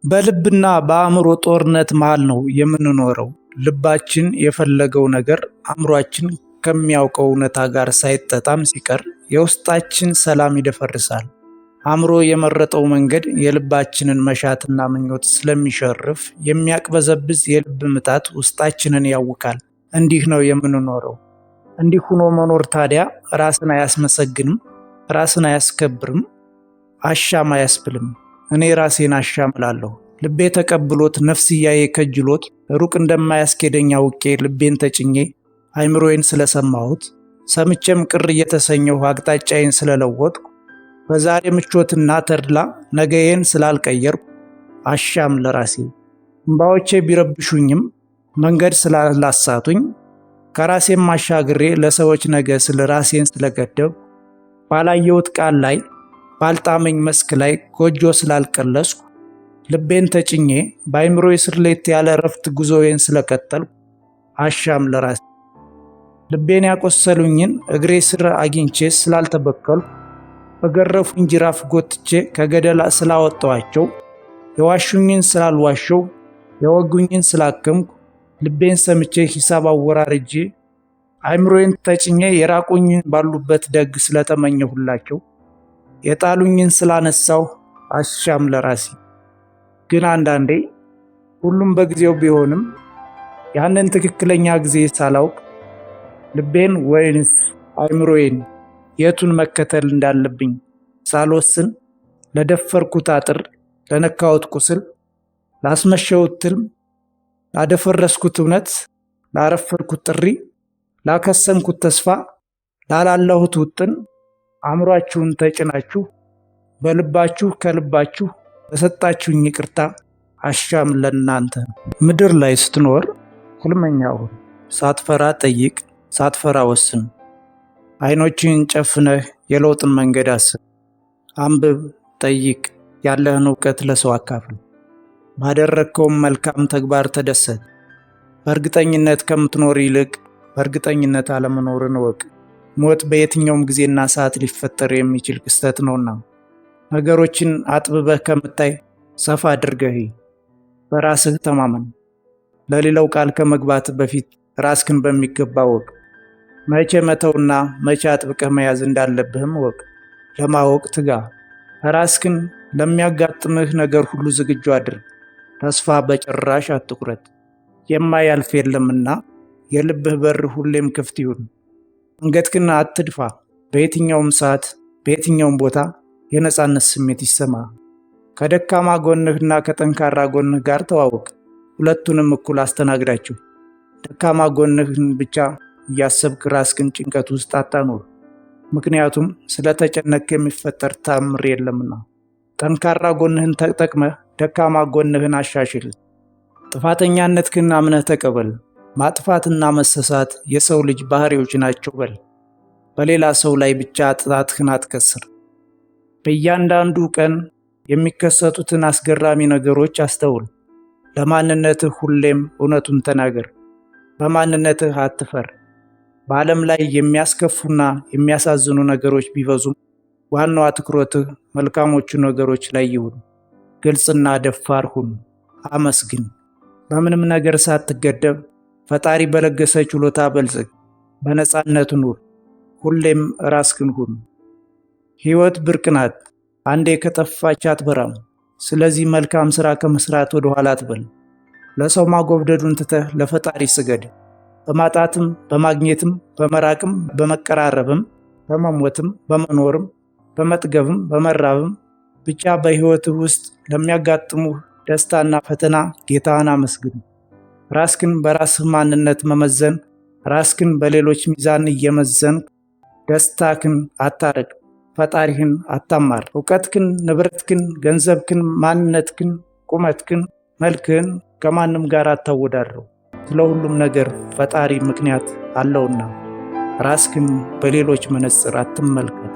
በልብና በአእምሮ ጦርነት መሃል ነው የምንኖረው። ልባችን የፈለገው ነገር አእምሯችን ከሚያውቀው እውነታ ጋር ሳይጣጣም ሲቀር የውስጣችን ሰላም ይደፈርሳል። አእምሮ የመረጠው መንገድ የልባችንን መሻትና ምኞት ስለሚሸርፍ የሚያቅበዘብዝ የልብ ምታት ውስጣችንን ያውካል። እንዲህ ነው የምንኖረው። እንዲህ ሆኖ መኖር ታዲያ ራስን አያስመሰግንም፣ ራስን አያስከብርም፣ አሻም አያስብልም። እኔ ራሴን አሻም እላለሁ። ልቤ ተቀብሎት ነፍስያዬ ከጅሎት ሩቅ እንደማያስኬደኝ አውቄ ልቤን ተጭኜ አይምሮዬን ስለሰማሁት፣ ሰምቼም ቅር እየተሰኘሁ አቅጣጫዬን ስለለወጥኩ፣ በዛሬ ምቾትና ተድላ ነገዬን ስላልቀየርኩ አሻም ለራሴ። እምባዎቼ ቢረብሹኝም መንገድ ስላላሳቱኝ፣ ከራሴም አሻግሬ ለሰዎች ነገ ስል ራሴን ስለገደብኩ፣ ባላየሁት ቃል ላይ ባልጣመኝ መስክ ላይ ጎጆ ስላልቀለስኩ፣ ልቤን ተጭኜ በአይምሮዬ ስሌት ያለ እረፍት ጉዞዬን ስለቀጠልኩ አሻም ለራሴ። ልቤን ያቆሰሉኝን እግሬ ስር አግኝቼ ስላልተበከልኩ፣ በገረፉኝ ጅራፍ ጎትቼ ከገደል ስላወጣኋቸው፣ የዋሹኝን ስላልዋሸሁ፣ የወጉኝን ስላከምኩ፣ ልቤን ሰምቼ ሂሳብ አወራርጄ አይምሮዬን ተጭኜ የራቁኝን ባሉበት ደግ ስለተመኘሁላቸው፣ የጣሉኝን ስላነሳሁ አሻም ለራሴ። ግን አንዳንዴ ሁሉም በጊዜው ቢሆንም ያንን ትክክለኛ ጊዜ ሳላውቅ ልቤን ወይንስ አይምሮዬን የቱን መከተል እንዳለብኝ ሳልወስን ለደፈርኩት አጥር፣ ለነካሁት ቁስል፣ ላስመሸሁት ትልም፣ ላደፈረስኩት እውነት፣ ላረፈድኩት ጥሪ፣ ላከሰምኩት ተስፋ፣ ላላላሁት ውጥን አእምሯችሁን ተጭናችሁ በልባችሁ ከልባችሁ በሰጣችሁኝ ይቅርታ አሻም ለእናንተ። ምድር ላይ ስትኖር ሕልመኛ ሁን። ሳትፈራ ጠይቅ፣ ሳትፈራ ወስን። አይኖችህን ጨፍነህ የለውጥን መንገድ አስብ። አንብብ፣ ጠይቅ፣ ያለህን እውቀት ለሰው አካፍል። ባደረግከውም መልካም ተግባር ተደሰት። በእርግጠኝነት ከምትኖር ይልቅ በእርግጠኝነት አለመኖርን እወቅ። ሞት በየትኛውም ጊዜና ሰዓት ሊፈጠር የሚችል ክስተት ነውና ነገሮችን አጥብበህ ከምታይ ሰፋ አድርገህ በራስህ ተማመን። ለሌላው ቃል ከመግባት በፊት ራስህን በሚገባ እወቅ። መቼ መተውና መቼ አጥብቀህ መያዝ እንዳለብህም እወቅ። ለማወቅ ትጋ። ራስህን ለሚያጋጥምህ ነገር ሁሉ ዝግጁ አድርግ። ተስፋ በጭራሽ አትቁረጥ። የማያልፍ የለምና የልብህ በር ሁሌም ክፍት ይሁን። አንገትህን አትድፋ። በየትኛውም ሰዓት በየትኛውም ቦታ የነፃነት ስሜት ይሰማ። ከደካማ ጎንህና ከጠንካራ ጎንህ ጋር ተዋወቅ። ሁለቱንም እኩል አስተናግዳቸው። ደካማ ጎንህን ብቻ እያሰብክ ራስህን ጭንቀት ውስጥ አታኑር። ምክንያቱም ስለተጨነቅክ የሚፈጠር ታምር የለምና። ጠንካራ ጎንህን ተጠቅመህ ደካማ ጎንህን አሻሽል። ጥፋተኛነትህን አምነህ ተቀበል። ማጥፋትና መሳሳት የሰው ልጅ ባህሪዎች ናቸው በል። በሌላ ሰው ላይ ብቻ ጣትህን አትቀስር። በእያንዳንዱ ቀን የሚከሰቱትን አስገራሚ ነገሮች አስተውል። ለማንነትህ ሁሌም እውነቱን ተናገር። በማንነትህ አትፈር። በዓለም ላይ የሚያስከፉና የሚያሳዝኑ ነገሮች ቢበዙም ዋናው ትኩረትህ መልካሞቹ ነገሮች ላይ ይሁን። ግልጽና ደፋር ሁን። አመስግን። በምንም ነገር ሳትገደብ ፈጣሪ በለገሰ ችሎታ በልጽግ። በነፃነት ኑር። ሁሌም ራስህን ሁን። ሕይወት ብርቅ ናት። አንዴ ከጠፋች አትበራም። ስለዚህ መልካም ሥራ ከመስራት ወደ ኋላ አትበል። ለሰው ማጎብደዱን ትተህ ለፈጣሪ ስገድ። በማጣትም በማግኘትም በመራቅም በመቀራረብም በመሞትም በመኖርም በመጥገብም በመራብም ብቻ በሕይወትህ ውስጥ ለሚያጋጥሙህ ደስታና ፈተና ጌታህን አመስግን። ራስህን በራስህ ማንነት መመዘን፣ ራስህን በሌሎች ሚዛን እየመዘንክ ደስታህን አታርቅ፣ ፈጣሪህን አታማር። እውቀትህን፣ ንብረትህን፣ ገንዘብህን፣ ማንነትህን፣ ቁመትህን፣ መልክህን ከማንም ጋር አታወዳድረው። ስለ ሁሉም ነገር ፈጣሪ ምክንያት አለውና ራስህን በሌሎች መነጽር አትመልከት።